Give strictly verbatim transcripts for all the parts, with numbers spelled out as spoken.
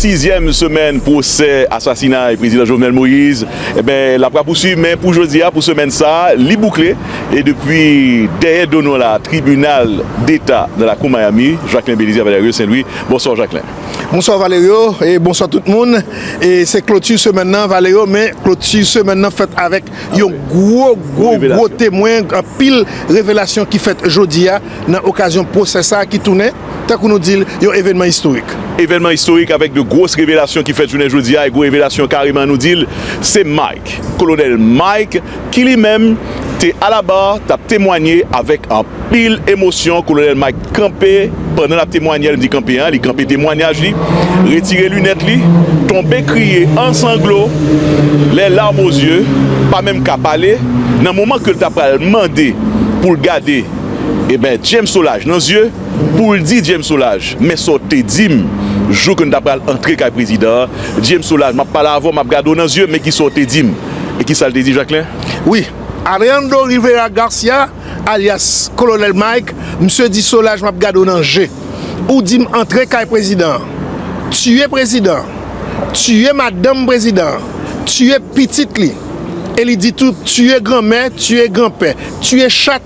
Sizyèm semèn pwosè asasinay prezidan Jovenel Moïse, enben, l ap rapousuiv, men pou jodi a, pou semèn sa a, li boukle. E depi dèyè do nou la, tribinal deta nan lakou Miami, Jacquelin Belizaire, Valerio Saint Louis. Bonswa, Jacquelin. Bonswa, Valerio, e bonswa tout moun. E se kloti semèn nan, Valerio, men kloti semèn nan fèt avèk yon gwo, gwo, gwo temwen, anpil revelasyon ki fèt jodi a nan okazyon pwosè sa a ki tounen, tankou nou di l, yon evènman istorik. Evènman istorik avèk de gwo revelasyon ki fèt jounen jodi a, e gwo revelasyon kareman nou di l, se Mike, Kolonèl Mike, ki li menm te alaba, t ap temwanye avèk anpil emosyon. Kolonèl Mike kanpe, pandan l ap temwanye, li di kanpe an, li kanpe temwanyaj li, retire linèt li, tonbe kriye an sanglo, les larmes aux yeux, pa menm ka pale, nan moman ke l ta pral mande pou l gade, e ben, James Solages nan zye, pou l di James Solages, men sa w te di m jou ke n ta pral antre kay prezidan an. James Solages, m ap pale avè w, m ap gade w nan zye, men ki sa w te di m. E ki sa l te di, Jacquelin? Wi, Alejandro Rivera Garcia, alyas Kolonèl Mike, misye di Solages, m ap gade w nan je. Ou di m antre kay prezidan an, tiye prezidan an, tiye madanm prezidan an, tiye pitit li. E li di tou, tiye granmè, tiye granpè, tiye chat,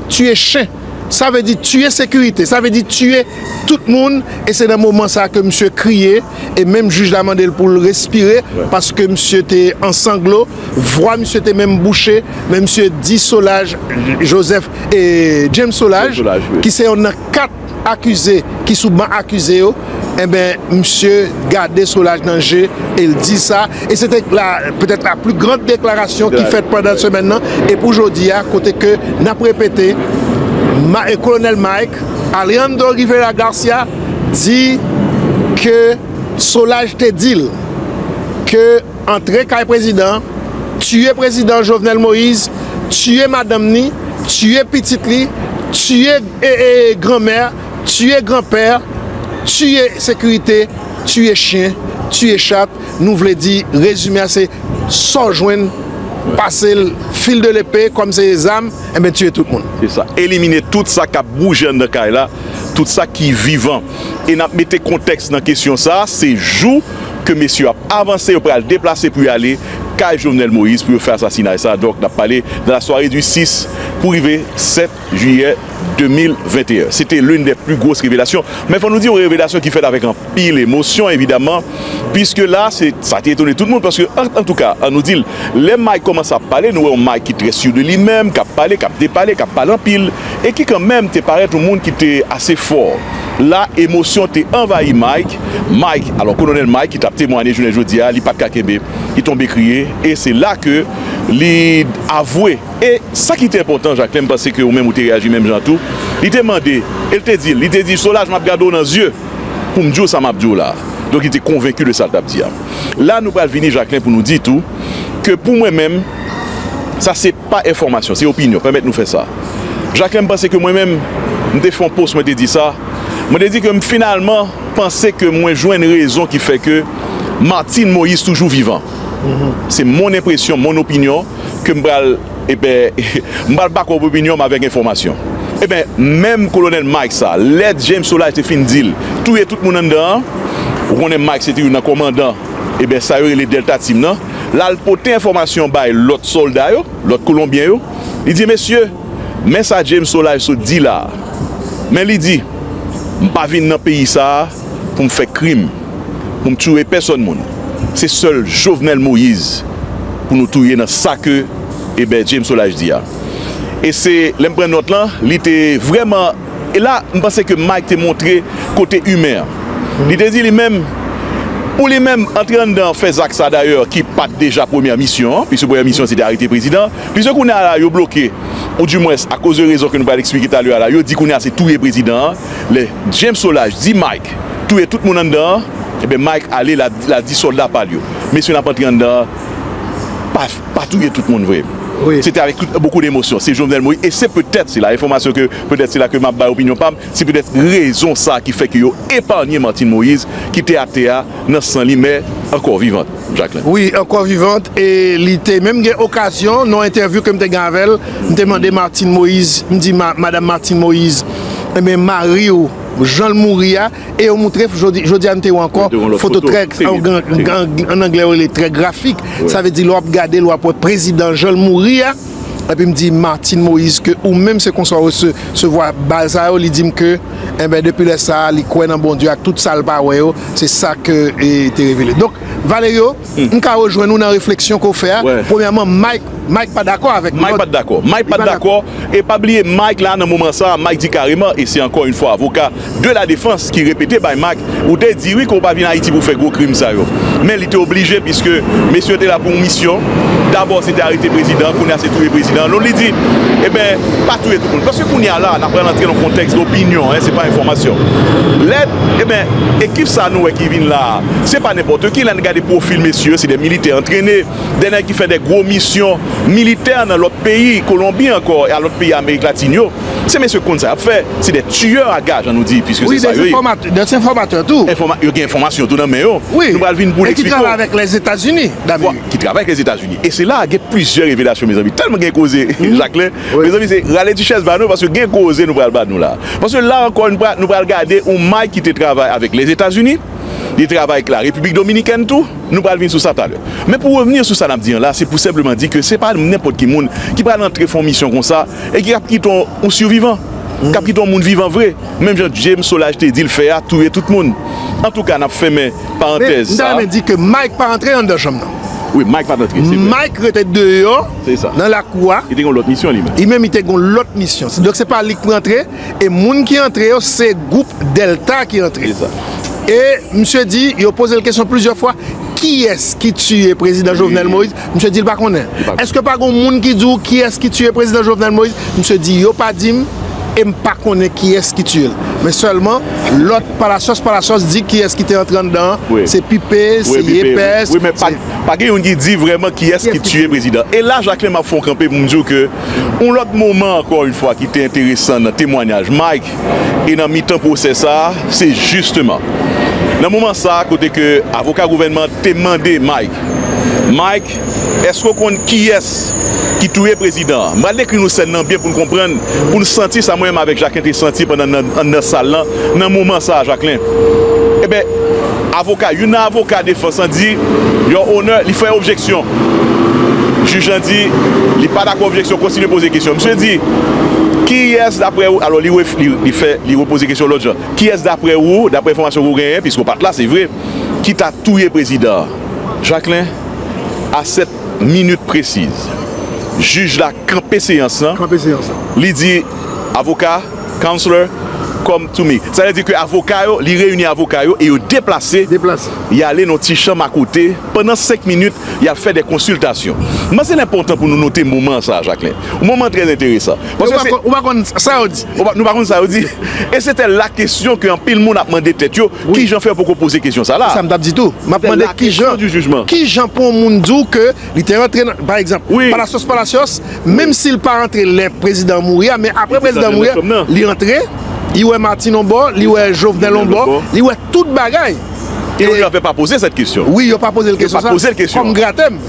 tiye chen. Sa vle di tiye sekirite, sa vle di tiye tout moun. E se nan moman sa a ke misye kriye, e menm jij la mande l pou l respire, paske misye te an sanglo, vwa misye te menm bouche, men misye di Solages, Joseph, e James Solages, ki se yonn nan kat akize ki sou ban akize yo, enben, misye gade Solages nan je e l di sa. E se te la, petèt la pli gran deklarasyon ki fèt pandan semèn nan. E pou jodi a, kote ke n ap repete, Ma- e Kolonèl Mike, Alejandro Rivera Garcia di ke Solages te di l ke antre kay prezidan, tiye prezidan Jovenel Moïse, tiye madanm ni, tiye pitit li, tiye e, e, granmè, tiye granpè, tiye sekirite, tiye chen, tiye chat. Nou vle di, rezime a se sa w jwenn, pase l fil de lepe, kòm se zam, enben, tiye tout moun. Se sa. Elimine tout sa k ap bouje anndan kay la, tout sa ki vivan. E n ap mete kontèks nan kesyon sa a, se jou ke mesye yo ap avanse, yo pral deplase pou y ale kay Jovenel Moïse pou yo fè asasinay sa a. Donk, n ap pale nan la soirée du six pou rive sèt jiyè de mil venteyen. Se te l'une des plus grosses révélations. Men fò nou di yon revelasyon ki fèt avèk anpil emosyon, evidaman, piske la, se, sa te etone tout moun, paske, an, antouka, an nou di l, lè Mike kòmanse ap pale, nou wè yon Mike ki trè sûr de li menm, k ap pale, k ap depale, k ap pale anpil, e ki kanmenm te parèt yon moun ki te ase fò. La, emosyon te anvayi Mike. Mike, alò, Kolonèl Mike, ki t ap temwanye jounen jodi a, li pa t ka kenbe, li tonbe kriye, e se la ke li avwe. E sa ki te enpòtan, Jacquelin, m panse ke ou menm ou te reyaji menm jan tou, li te mande, e l te di l, li te di, Solages, m ap gade w nan zye pou m di w sa m ap di w la a. Donk, li te konvenki de sa l t ap di a. La, nou pral vini, Jacquelin, pou nou di tou ke pou mwen menm, sa se pa enfòmasyon, se opinyon. Pèmèt nou fè sa. Jacquelin, m panse ke mwen menm, m te fè yon post, mwen te di sa. Mwen te di ke m finalman panse ke mwen jwenn rezon ki fè ke Martine Moïse toujou vivan. Se mon enpresyon, mon opinyon, ke m pral, eben, m pral back up opinyon m avèk enfòmasyon. Eben, menm Kolonèl Mike sa, lè James Solages te fin di l, touye tout moun anndan an, ou konnen Mike se te youn nan kòmandan, eben, sa yo rele Delta Team nan, l al pote enfòmasyon bay lòt sòlda yo, lòt Kolonbyen yo, li di, mesye, men sa James Solages sot di la a. Men li di, m pa vin nan peyi sa a pou m fè krim, pou m touye pèsòn moun. Se sèl Jovenel Moïse pou nou touye nan sa ke, eben, James Solages di a. E se, lè m pran nòt lan, li te vrèman, e la, m panse ke Mike te montre kote imen an. Li te di li menm, pou li menm, antre anndan fè zak sa dayè, ki pa t deja premyè misyon an, piske premyè misyon se te arete prezidan, piske kounye a la, yo bloke, oudimwens, akoz de rezon ke nou pral eksplike talè a la, yo di kounye a se touye prezidan an, lè James Solages di Mike, touye tout moun anndan an, eben, Mike ale, l al, l al di sòlda pa l yo, mesye, n ap antre anndan an, pa, pa touye tout moun vre. Wi. Se te avèk tout, beaucoup d'emotion. Se Jovenel Moïse, e se petèt, se la enfòmasyon ke, petèt se la ke m ap bay opinyon pa m, se petèt rezon sa a ki fè ke yo epanye Martine Moïse, ki te atè a, nan san li, men ankò vivant, Jacquelin. Wi, ankò vivant, e li te menm gen okazyon, nan yon entèvyou ke m te gen avè l, m te mande Martine Moïse, m di, "Ma-, Madam Martine Moïse, enben, mari w, jan l mouri a, e yo moutre, jodi, jodi a nou te wè ankò, foto trè, an anglè yo rele trè grafik. Sa vle di lè w ap gade l, w ap wè prezidan jan l mouri a, epi m di Martine Moïse ke ou menm se konsa w resevwa bal sa yo, li di m ke, enben, depi lè sa a, li kwè nan Bondye ak tout sa l pa wè yo, se sa ke e, te revele. Donk, Valerio, m ka rejwenn ou nan refleksyon ke w fè a. Premyèman, Mike, Mike pa dakò avèk Mike pa t dakò. Mike pa t dakò. E pa bliye, Mike la, nan moman sa a, Mike di kareman, e se ankò yon fwa avoka de la defans ki repete bay Mike, ou te di wi ke w pa vin Ayiti pou fè gwo krim sa yo. Men li te oblije, piske mesye yo te la pou yon misyon. Dabò, se te arete prezidan, kounye a se touye prezidan. Donk li di, eben, pa touye tout moun. Paske kounye a la, n ap pral antre nan kontèks dopinyon, en, se pa enfòmasyon. Lè, eben, ekip sa nou wè ki vin la a, se pa nenpòt ki, lè n gade pwofil mesye yo, se de militè antrene, de nèg ki fè de gwo misyon militè nan lòt peyi, Kolonbi ankò, e a lòt peyi Amerik Latin yo. Se mesye k konn sa y ap fè, se de tiyè a gaj, an nou di, piske se sa yo ye. Wi, de enfòmatè tou. Enfòma-, yo gen enfòmasyon tou nan men yo. Wi. Nou pral vin pou n eksplike w. E ki travay avèk Lèzetazini, David. Ki travay avèk Lèzetazini. E se la a gen plizyè revelasyon, mezanmi. Tèlman gen koze, Jacquelin. Mezanmi, se rale ti chèz ba nou, paske gen koze nou pral ba nou la. Paske la ankò, nou pral, nou pral gade yon Mike ki te travay avèk Lèzetazini, li travay avèk la Repiblik Dominikèn tou, nou pral vin sou sa talè. Men pou revni sou sa n ap di an la, se pou senpleman di ke se pa nenpòt ki moun ki pral antre fè yon misyon konsa e ki ap kite yon, yon sivivan, k ap kite yon moun vivan vre. Menm jan James Solages te di l fè a, touye tout moun. Antouka, n ap fèmen parantèz sa. Men, m ta renmen di ke Mike pa antre anndan chanm nan. Wi, Mike pa t antre, se vre. Mike rete deyò, nan lakou a. Li te gen yon lòt misyon, li menm. Li menm, li te gen yon lòt misyon. Donk, se pa li k rantre, e moun ki antre yo, se gwoup Delta ki antre. Se sa. E misye di, yo poze l kesyon plizyè fwa, kiyès ki tiye prezidan Jovenel Moïse? Misye di l pa konnen. Èske pa gen moun ki di w kiyès ki tiye prezidan Jovenel Moïse? Misye di, yo pa di m, e m pa konnen kiyès ki tiye l. Men sèlman, lòt palasyòs, palasyòs di kiyès ki te antre anndan an, se Pipe, se Yepès. Wi, men pa, pa gen youn ki di vrèman kiyès ki tiye prezidan. E la, Jacquelin, m ap fè w kanpe pou m di w ke yon lòt moman, ankò yon fwa, ki te enteresan nan temwanyaj Mike e nan mitan pwosè sa a, se jisteman nan moman sa a kote ke avoka gouvènman te mande Mike, Mike, èske w konn kiyès ki touye prezidan an? M pral dekri nou sèn nan byen pou n konprann, pou n santi sa mwen menm avèk Jacquelin te santi pandan n anndan sal lan, nan moman sa a, Jacquelin. Eben, avoka, youn nan avoka defans lan di, Your Honor, li fè objeksyon. Jij lan di, li pa dakò objeksyon, kontinye poze kesyon. Misye di, kiyès daprè ou, alò li, li, li fè, li repoze kesyon lòt jan. Kiyès daprè ou, daprè enfòmasyon ke w genyen, piske w pa t la, se vre, ki ta touye prezidan an? Jacquelin, a sèt minit presiz, jij la kanpe seyans lan. Kanpe seyans lan. Li di, avoka, counselor, come to me. Sa vle di ke avoka yo, li reyini avoka yo e yo deplase. Deplase. Y ale nan ti chanm akote. Pandan senk minit, y ap fè de konsiltasyon. M panse l enpòtan pou nou note moman sa a, Jacquelin. Yon moman trè enteresan. Paske se... Ou pa konn sa yo di. Ou pa, nou pa konn sa yo di. E se te la kesyon ke anpil moun ap mande tèt yo, kijan fè yo poko poze kesyon sa la? Sa m t ap di tou. M ap mande kijan, kijan pou yon moun di w ke li te rantre nan, pa egzanp, Palacios, Palacios, menm si l pa rantre lè prezidan an mouri a, men apre prezidan an mouri a, li rantre, li wè Martine yon bò, li wè Jovenel yon bò, li wè tout bagay. E yo pa poze sèt kesyon. Wi, yo pa poze l kesyon sa. Yo pa poze l kesyon. Kòm gratè m.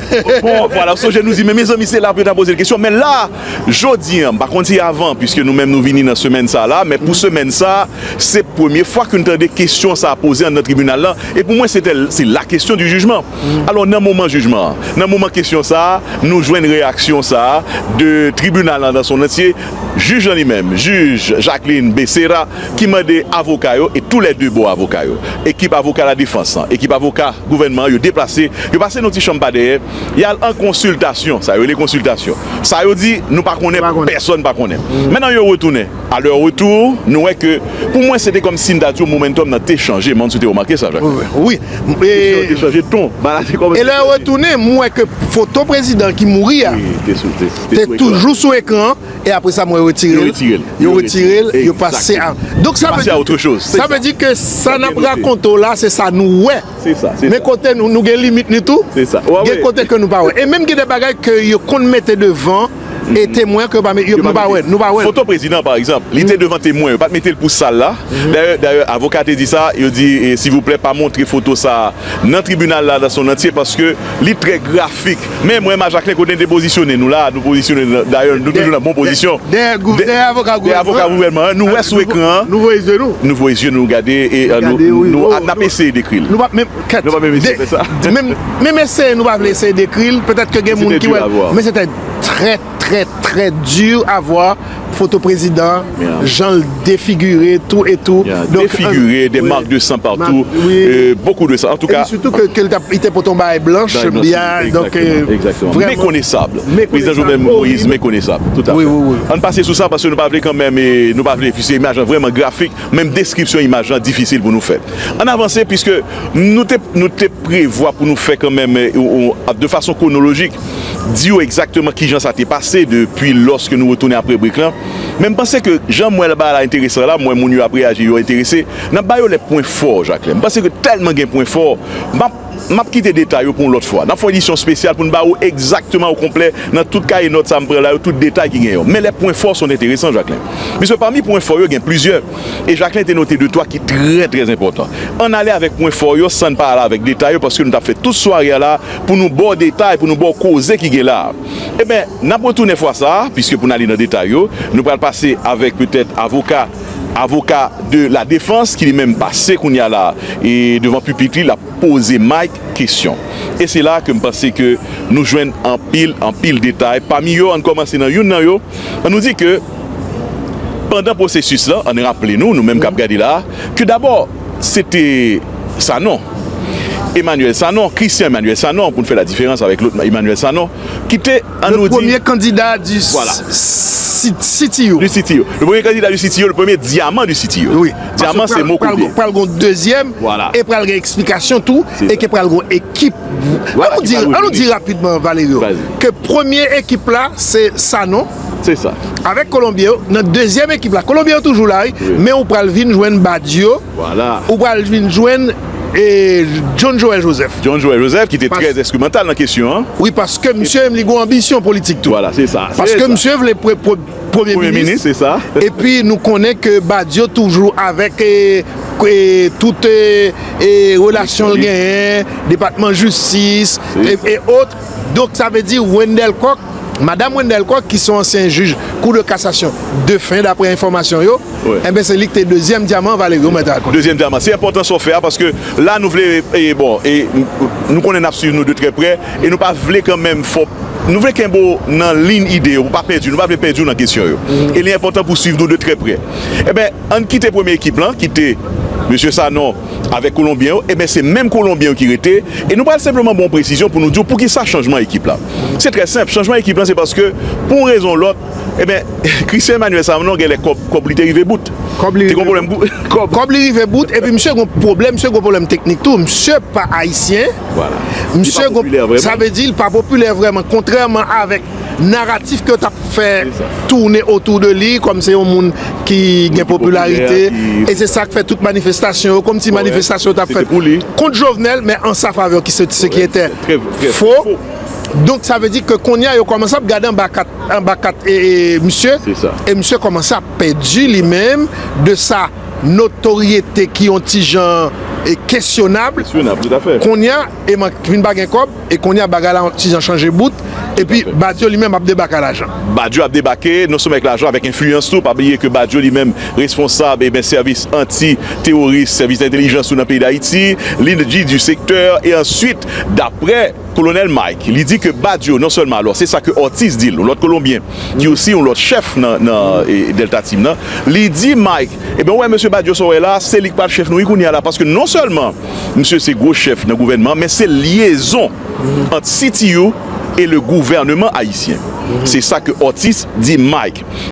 Bon, vwala, sonje nou di, men mezanmi, se la pou yo ta poze l kesyon. Men la, jodi a, m pa konn si avan, piske nou menm nou vini nan semèn sa la, men pou semèn sa, se premye fwa ke n tande kesyon sa a poze anndan tribinal lan. E pou mwen, se te, c'est la question du jugement. Alò, nan moman jijman an, nan moman kesyon sa a, nou jwenn reyaksyon sa a de tribinal lan dans son entier. Jij lan li menm, jij Jacqueline Becerra, ki mande avoka yo, e tou lè de bò avoka yo, ekip avoka ladefans lan, ekip avoka gouvènman an, yo deplase, yo pase nan ti chanm pa dèyè, y al an konsiltasyon, sa yo rele konsiltasyon. Sa yo di, nou pa konnen, pèsonn pa konnen. Mentnan yo retounen. A lè retou, nou wè ke, pou mwen, se te kòmsi n ta di w momentum nan te chanje, m pa konn si w te remake sa, Jacqueline. Wi, wi. Kesyon yo te chanje ton. Bagay la te kòmanse chanje. E lè yo retounen, m wè ke foto prezidan ki mouri a te toujou sou ekran an, e apre sa, m wè yo retire l. Yo retire l. Yo retire l, yo pase a. Donk, sa vle di, sa vle di ke sa n ap rakonte w la, se sa nou wè. Se sa, se sa. Men kote nou, nou gen limit li tou. Se sa. Gen kote ke nou pa wè. E menm gen de bagay ke yo konn mete devan, E temwen ke yo pa met, yo, nou pa wè, nou pa wè. Foto prezidan, pa egzanp, li te devan temwen, yo pa t mete l pou sal la. Dayè, dayè, avoka te di sa, yo di, e, silvouplè, pa montre foto sa a nan tribinal la, nan son antye, paske li trè grafik. Men mwen, m a Jacquelin, kote n te pozisyone nou la, nou pozisyone, dayè, nou toujou nan bon pozisyon. Dèyè gou-, dèyè avoka gouvènman an, nou wè sou ekran an. Nou voye zye nou. Nou voye zye nou gade, e, e, nou, nou, n ap eseye dekri l. Nou pa menm, kèt. Nou pa menm eseye fè sa. Menm, menm eseye, nou pa vle eseye dekri l, petèt ke gen moun ki wè. Men se te trè, trè, trè di a vwa foto prezidan, jan l defigire, tou e tou. Donk, defigire, des marques de sang partout, euh, beaucoup de sang. En tout cas, surtout que, que l t ap, li te pote yon bagay blanch, byen, donk, euh, vrèman mekonesab. Prezidan Jovenel Moïse, mekonesab. Tout à fait. Wi, wi, wi. Ann pase sou sa, paske nou pa vle kanmenm, e nou pa vle, piske imaj lan vrèman grafik, menm deskripsyon imaj lan difisil pou nou fè. Ann avanse, piske nou te, nou te prevwa pou nou fè kanmenm, e, ou, ou, de fason kwonolojik, di w egzakteman kijan sa te pase depi lòske nou retounen apre brek lan. Men m panse ke jan m wè bagay la enteresan la, m wè moun yo ap reyaji, yo enterese, n ap ba yo lè pwen fò, Jacquelin. M panse ke tèlman gen pwen fò, m ap, m ap kite detay yo pou yon lòt fwa. N ap fè yon edisyon espesyal pou n ba ou egzakteman okonplè nan tout kaye nòt sa m pran la yo, tout detay ki gen yo. Men lè pwen fò sont intéressants, Jacquelin. Piske pami pwen fò yo, gen plizyè. E Jacquelin te note de twa ki trè, trè enpòtan. Ann ale avèk pwen fò yo san n pa ale avèk detay yo, paske nou t ap fè tout sware a la pou nou ba w detay, pou nou ba w koze ki gen la a. Ebyen, n ap retounen fwa sa a, piske pou n ale nan detay yo, nou pral pase avèk petèt avoka, avoka de la défense, ki li menm pase kounye a la, e devan pipit li, l ap poze Mike kesyon. E se la ke m panse ke nou jwenn anpil, anpil detay. Pami yo, ann kòmanse nan youn nan yo, ann nou di ke pandan pwosesis lan, ann raple nou, nou menm k ap gade la a, ke dabò, se te Sanon, Emmanuel Sanon, Christian Emmanuel Sanon, pou n fè la diferans avèk lòt Emmanuel Sanon, ki te, ann nou di, le premier candidat du, voilà, C T U. Du C T U. Le premier candidat du C T U, le premier diamant du C T U. Wi. Dyaman se mo kote. Pral gon dezyèm, e pral gen eksplikasyon tou, e ke pral gon ekip. Ann nou di, ann nou di rapidman, Valerio, ke premye ekip la, se Sanon. Se sa. Avèk Kolonbyen yo, nan dezyèm ekip la, Kolonbyen yo toujou la, wi, men ou pral vin jwenn Badio, ou pral vin jwenn, e, John Joël Joseph. John Joël Joseph, ki te trè enstrimantal nan kesyon an. Wi, paske misye menm li gon anbisyon politik tou. Vwala, se sa. Paske misye vle pre-, pre-, premye minis. Premye minis, se sa. Epi nou konnen ke Badio toujou avèk, e, e, tout, e, e, relasyon l genyen, depatman jistis, e, e ot. Donk, sa vle di Wendell Coq, Madam Wendell Coq, ki se yon ansyen jij Kou de Kasasyon defen, daprè enfòmasyon yo, enben, se li ki te dezyèm dyaman Valerio Mèt Alcon. Dezyèm dyaman. Se enpòtan sa w fè a, paske la, nou vle, e, bon, e, nou konnen n ap swiv nou de trè prè, e nou pa vle kanmenm fò, nou vle kenbe w nan liy ide yo, pou w pa pèdi, nou pa vle pèdi w nan kesyon yo. E li enpòtan pou w swiv nou de trè prè. Enben, ann kite premye ekip lan, ki te mesye Sanon, avèk Kolonbyen yo, ebyen, se menm Kolonbyen yo ki rete, e nou pral senpleman ba w presizyon pou nou di w poukisa chanjman ekip la. Se trè senp, chanjman ekip la, se paske, pou yon rezon ou lòt, ebyen, Christian Emmanuel Sanon genlè kòb, kòb li te rive bout. Kòb li rive bout. Te gon pwoblèm, kòb. Kòb li rive bout, epi misye gon pwoblèm, misye gon pwoblèm teknik tou. Misye pa ayisyen. Vwala. Misye gon, sa vle di, li pa popilè vrèman, kontrèman avèk naratif ke yo t ap fè tounen otou de li, kòm se yon moun ki gen popilarite, e se sa k fè tout manifestasyon yo, kòmsi manifestasyon yo t ap fèt kont Jovenel, men an sa favè ki se, se ki etè fo. Donk, sa vle di ke kounye a, yo kòmanse ap gade anba kat, anba kat, e, e, misye, e misye kòmanse ap pèdi li menm de sa notoryete ki yon ti jan, e, kesyonab. Kesyonab, tout à fait. Kounye a, e man vin pa gen kòb, e kounye a bagay la yon ti jan chanje bout, epi Badio li menm ap debake a lajan. Badio ap debake, non sèlman avèk lajan, avèk enfliyans tou. Pa bliye ke Badio li menm responsab, e ben, sèvis anti teworis, sèvis entèlijans tou nan peyi Dayiti, l'I N G du secteur, e answit, daprè Kolonèl Mike, li di ke Badio, non sèlman, alò, se sa ke Ortiz di l, yon lòt Kolonbyen, ki osi yon lòt chèf nan, nan, e, Delta Team nan, li di Mike, ebyen, ou wè mesye Badio sa w wè la, se li k pral chèf nou, wi, kounye a la, paske non sèlman misye se gwo chèf nan gouvènman an, men se lyezon ant C T U e le gouvernement haïtien. Se sa ke Ortiz di Mike.